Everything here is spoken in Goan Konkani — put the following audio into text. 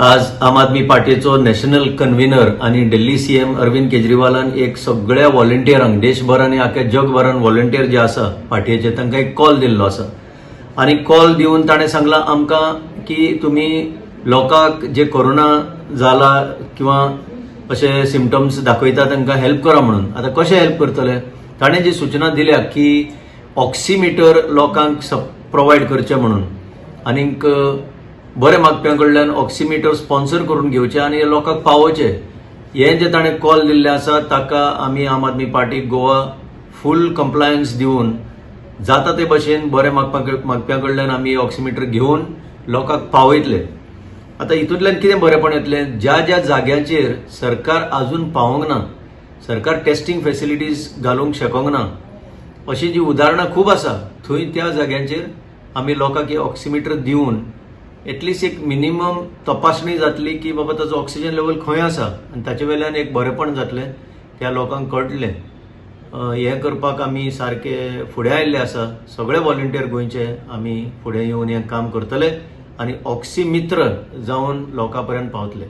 आज आम आदमी पार्टीचो नॅशनल कन्व्हिनर आनी दिल्ली सीएम अरविंद केजरीवालान एक सगळ्या व्हॉलंटियरांक, देशभर आनी आख्या जगभरान व्हॉलंटियर जे आसा पार्टीचे, तांकां एक कॉल दिल्लो आसा आनी कॉल दिवन ताणें सांगलां आमकां की तुमी लोकांक जे कोरोना जाला किंवा अशे सिमटम्स दाखयता तांकां हेल्प करा म्हणून. आतां कशें हेल्प करतले? ताणें जी सुचना दिल्या की ऑक्सिमिटर लोकांक प्रोवायड करचें म्हणून आनीक बरे मागप्यां कडल्यान ऑक्सिमिटर स्पॉन्सर करून घेवचे आनी लोकांक पावोवचे. हें जे ताणें कॉल दिल्लें आसा, ताका आमी आम आदमी पार्टी गोवा फूल कंप्लायन्स दिवन जाता ते भशेन बरे मागप्यां कडल्यान आमी ऑक्सिमिटर घेवन लोकांक पावयतले. आतां हितूंतल्यान कितें बरेंपण येतलें? ज्या ज्या जाग्यांचेर सरकार आजून पावोंक ना, सरकार टेस्टींग फेसिलिटीज घालूंक शकोंक ना, अशीं जी उदाहरणां खूब आसा, थंय त्या जाग्यांचेर आमी लोकांक हे ऑक्सिमिटर दिवन एटलिस्ट एक मिनिमम तपासणी जातली की बाबा ताचो ऑक्सिजन लेवल खंय आसा आनी ताचे वेल्यान एक बरेंपण जातलें, त्या लोकांक कळटलें. हें करपाक आमी सारके फुडें आयिल्ले आसा. सगळे व्हॉलंटियर गोंयचे आमी फुडें येवन हें काम करतले आनी ऑक्सिमित्र जावन लोकां पर्यंत पावतले.